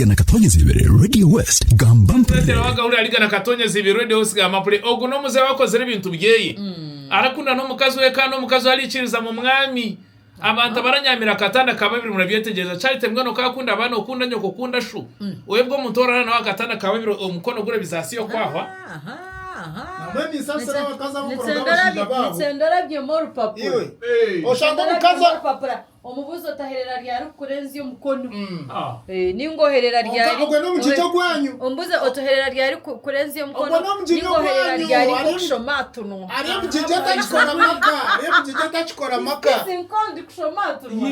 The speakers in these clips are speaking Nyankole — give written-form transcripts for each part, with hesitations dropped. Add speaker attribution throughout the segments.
Speaker 1: Igana Katonyezi Ibere Radio West gamba mpurire.
Speaker 2: Wagahurira Igana Katonyezi Ibere Radio West gamba mpurire. Ogu n'omuzeeyi akozire ebintu byeye. Arakunda n'omukazi we kandi omukazi we ariikiriza mu mwami. Abantu abaranyamira akatanda ka babiri murabyetegyereza. Charity mbwenu okakunda abaana okunda nyoko okunda shu. Oyebwe omuntu orara nawe akatanda ka babiri omukono gurabiza ahansi y'okwahwa.
Speaker 3: Namwe ninsasira abakazi abarikuroga abashaija baabo.
Speaker 4: Nitwenda orabyemu orupapura.
Speaker 3: Iwe oshanga omukazi.
Speaker 4: Orupapura. Omubuuze otaherera ryari kukurenzya omukono. Ninga oherera ryari.
Speaker 3: Ogwo n'omujinya ogwanyu.
Speaker 4: Omubuuze otoherera ryari kurenzya omukono.
Speaker 3: Ogwo n'omujinya
Speaker 4: Ninga oherera
Speaker 3: ogwanyu.
Speaker 4: ryari kukushoma aha tunwa.
Speaker 3: Hariho emijija etakikora maka. Hariho emijija etakikora maka.
Speaker 4: Nko ndikushoma aha tunwa.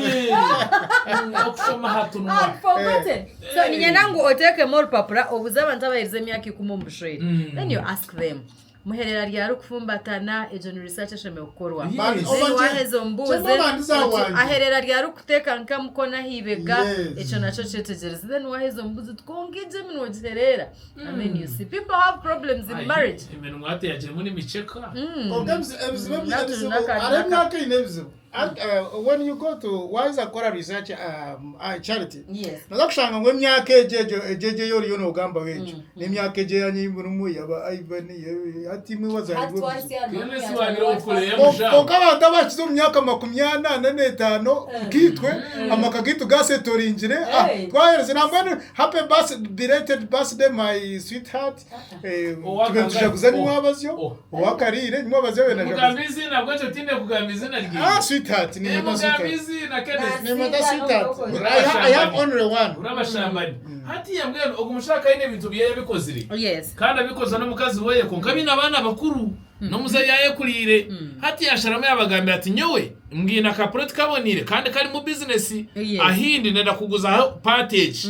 Speaker 2: Okushoma aha tunwa.
Speaker 4: I'd forgotten. So niinyenda ngu oteekemu orupapura obuuze abantu abaherize emyaka ikumi omu bushwere. Then you ask them. Muherera ryari kufumbatana egyo ni research eshemereire kukorwa.
Speaker 2: Yes.
Speaker 4: Then
Speaker 3: Oba nje-
Speaker 4: waheza omubuuze
Speaker 3: nje mbabandiza
Speaker 4: oti
Speaker 3: wangye.
Speaker 4: aherera ryari kuteeka nk'omukono aha ibega
Speaker 3: Yes.
Speaker 4: ekyo nakyo kyetegyereze. Then waheza omubuuze oti kwonka egyo eminwa ogihereera. And then you see people have problems in marriage.
Speaker 2: Eminwa hati yagirimu n'emikyeka.
Speaker 3: Kwonka ebizibu
Speaker 4: Natu
Speaker 3: ebizibu
Speaker 4: naka-
Speaker 3: hariho
Speaker 4: naka.
Speaker 3: emyaka eine ebizibu. And, when you go to waheza kukora research charity
Speaker 4: Yes.
Speaker 3: noza kushanga ngu emyaka egyo egyo egyo egyo ei oriyo nogambaho egyo n'emyaka egyo eyanyimburimu yaba Ivan ye- hati imwe
Speaker 4: Hati
Speaker 3: wazaarirwe obuzibu.
Speaker 4: twahitsya aha
Speaker 2: Kenneth
Speaker 4: myaka
Speaker 2: wagira
Speaker 4: twahitsya-
Speaker 2: okureeba
Speaker 3: Kwonka abantu abahikize omu myaka 40 n'etaano nkaitwe, amaka gaitu gasetoringire, ah,
Speaker 4: Hey.
Speaker 3: twaheereza nambwenu happy birth, belated birthday my sweetheart, eh,
Speaker 2: Owa
Speaker 3: tube
Speaker 2: kangahe?
Speaker 3: nitujaguza
Speaker 2: Oh,
Speaker 3: nyimwabazyo,
Speaker 2: oh.
Speaker 3: owakariire nyimwabazyo we najaguza.
Speaker 2: Mugamba iziina bwekyo tiine kugamba izina rye.
Speaker 3: Ah, sweetheart,
Speaker 2: Eh,
Speaker 3: niinyeta
Speaker 2: mugamba
Speaker 3: sweetheart.
Speaker 2: iziina Kenneth.
Speaker 3: Niinyeta sweetheart.
Speaker 4: Uri
Speaker 3: I have only one.
Speaker 2: Urabashambani. Hatiya mbwenu ogu mushaija akaba aine ebintu byeye abikozire.
Speaker 4: Yes.
Speaker 2: Kandi abikoze n'omukazi weye kwonka baine abaana bakuru. N'omuzeeyi yaayekuriire. Hati yaasharamu yaabagambira ati, Nyowe mbwine akapuroti kaboniire kandi karimu bizinesi,
Speaker 4: Yes.
Speaker 2: ahindi ndenda kuguzaho paati egi.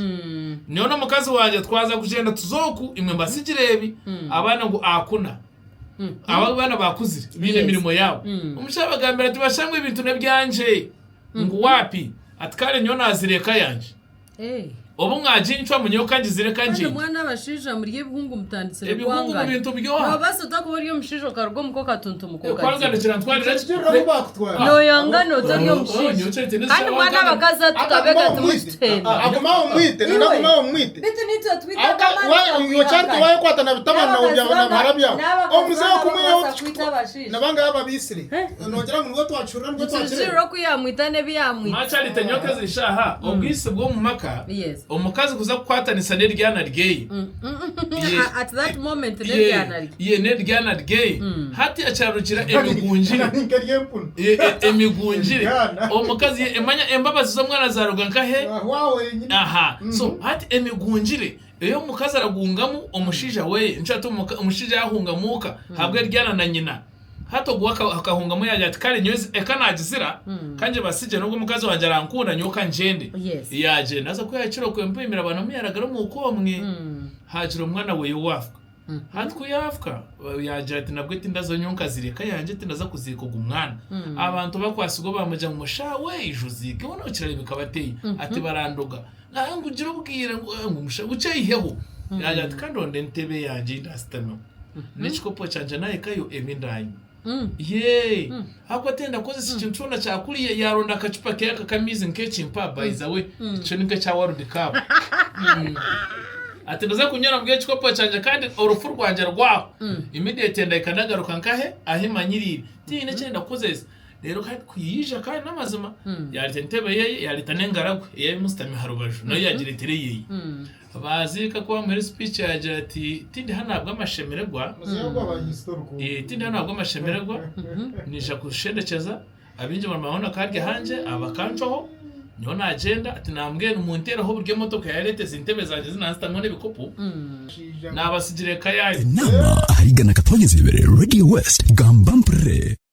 Speaker 2: Nyowe n'omukazi wangye twaza kugyenda tuze oku, imwe mbatsigire ebi. Abaana ngu akuna. Abo abaana baakuzire, baine
Speaker 4: Yes.
Speaker 2: emirimo yaabo. Omushaija abagambira ati, Bashangwe ebintu n'ebyangye. Ngu waapi? Ati, Kare nyowe naazire eka yangye. Obu mwagincwamu nyowe ka ngizire ka
Speaker 4: Kandi
Speaker 2: ngende.
Speaker 4: mwana abashaija muri ebihungu mutandikire
Speaker 2: Ebihungu mu
Speaker 4: kwangana.
Speaker 2: bintu byoha?
Speaker 4: Noobaasa ota kuba ori omushaija okaruga omuka okatuntumuka
Speaker 2: Kwangana
Speaker 4: okagyenda?
Speaker 2: kirantwarira ki?
Speaker 3: Kirira ahu baakutwara.
Speaker 4: Nooyangana ota ori
Speaker 2: Oh,
Speaker 4: omushaija?
Speaker 2: nyowe kyetine
Speaker 4: Kandi
Speaker 2: sawa
Speaker 4: mwana
Speaker 2: nkana-
Speaker 4: abakazi hati tukabega
Speaker 3: Aguma omwite.
Speaker 4: timukituhenda.
Speaker 3: Aguma omwite, nana
Speaker 4: Iwe.
Speaker 3: aguma omwite.
Speaker 4: Beitu naitwe twite
Speaker 3: Aka-
Speaker 4: amaani
Speaker 3: wa- iwe Charity
Speaker 4: tukamwihakana.
Speaker 3: wayekwata na bitama na
Speaker 4: N'abakazi
Speaker 3: bya- na
Speaker 4: banga-
Speaker 3: bihara byawe.
Speaker 4: n'abakazi
Speaker 3: Omuzeeyi
Speaker 4: banga
Speaker 3: okumwihaho
Speaker 4: bakubaasa kwita abashaija.
Speaker 3: nabanga yababiisire. Noogira ngu nibwo twakihurira nibwo twakireba.
Speaker 4: Nikirugirira oku yaamwita n'ebi yaamwita.
Speaker 2: Ma Charity nyowe ezi shaaha obwisi bw'omu maka
Speaker 4: Yes.
Speaker 2: omukazi kuza kukwatanisa n'eryana ryeye Ye.
Speaker 4: At that moment
Speaker 2: Ye,
Speaker 4: n'eryana rye.
Speaker 2: ye n'eryana ryeye hati akyarukira emigungire
Speaker 3: Ni nk'ery'empunu.
Speaker 2: Ye, e- emigungire
Speaker 3: Eryana.
Speaker 2: omukazi ye emanya embabazi z'omwana zaruga nkahe
Speaker 3: Ahwaho wenyine.
Speaker 2: aha so hati emigungire ei omukazi aragungamu omushaija weye nikyo hati omushaija yahunga muuka habw'eryana na nyina Hati ogwo akahungamu yaagira ati, Kare nyowe eka naagizira, ka ngibatsigye n'obu omukazi wangye arankunda nyowe ka ngyende. Yaagyenda. Haza ku yaahikire okwo empimira abantu bamwe yaaragara omu ka omwe, haagira omwana we owaafa. Hati ku yaafa, yaagira ati, Nabwe tindazayo nyowe nkaziira eka yangye, tindaza kuziika ogu mwana. Abantu bakwatsirwe baamugira ngu, Mushaho we ija oziike hoona kirareebeka bateeyo. Ati, Barandoga. Ngu gira obwire ngu mushaho bukyeyiheho. Yaagira ati, Ka ndonde entebe yangye ei ndaashutameho. N'ekikopo kyangye nahikayo ebi ndanywa. Yee! Ahabw'okuba tenda kukozesa ekintu kyona kya kuriya, yaaronda akacupa keye aka k'amaizi nk'eki mpa, by the way, ekyo ni nk'ekya World Cup. Ati ndaza kunywera omuri ekikopo kyangye kandi orufu rwangye rwaho. Immediately ndahika ndagaruka nkahe ahi manyiriire. Tihaine eki ndenda kukozesa. Reero kandi ku yaija kandi n'amazima, yaareeta entebe yeye, yaareeta n'engaragwe ei emusitami aha rubaju, nayo yaagireetera eyeye. Baaziika ku baamuhaire speech yaagira ati, Tindi hanu ahabw'amashemererwa, tindi hanu ahabw'amashemererwa, naija kushendekyeza, abaingi baramanya hoona ka ndi ahangye, aba bakancwaho, nyowe naagyenda, ati nambwenu munteereho buryo emotoka yaareeta ezi ntebe zangye ezi naanzitamu n'ebikopo, naabatsigira eka yaanyu.
Speaker 1: Enaama ahari Igana Katonyezi Ibere Radio West gamba mpurire.